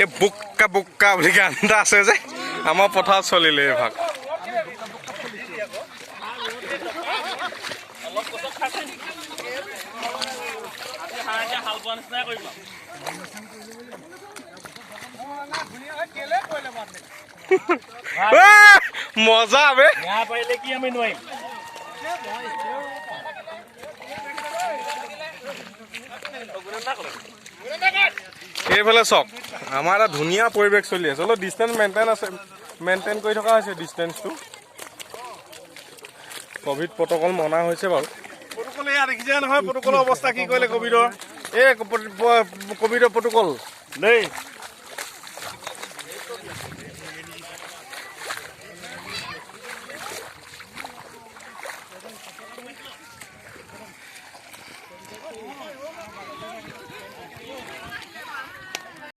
এই বোকা বোকা বুলি গান এটা আছে যে, আমাৰ পথাৰত চলিলে এইভাগ। মজা বে। পাৰিলে কি আমি নোৱাৰিম। এইফালে চাওক, আমাৰ এটা ধুনীয়া পৰিৱেশ চলি আছে। অলপ ডিষ্টেঞ্চ মেইনটেইন আছে, মেইনটেইন কৰি থকা হৈছে ডিষ্টেঞ্চটো। কভিড প্ৰট'কল মনা হৈছে বাৰু। প্ৰট'কল এয়া দেখিছে নহয়, প্ৰট'কলৰ অৱস্থা কি কৰিলে কভিডৰ। এই কভিডৰ প্ৰট'কল দেই।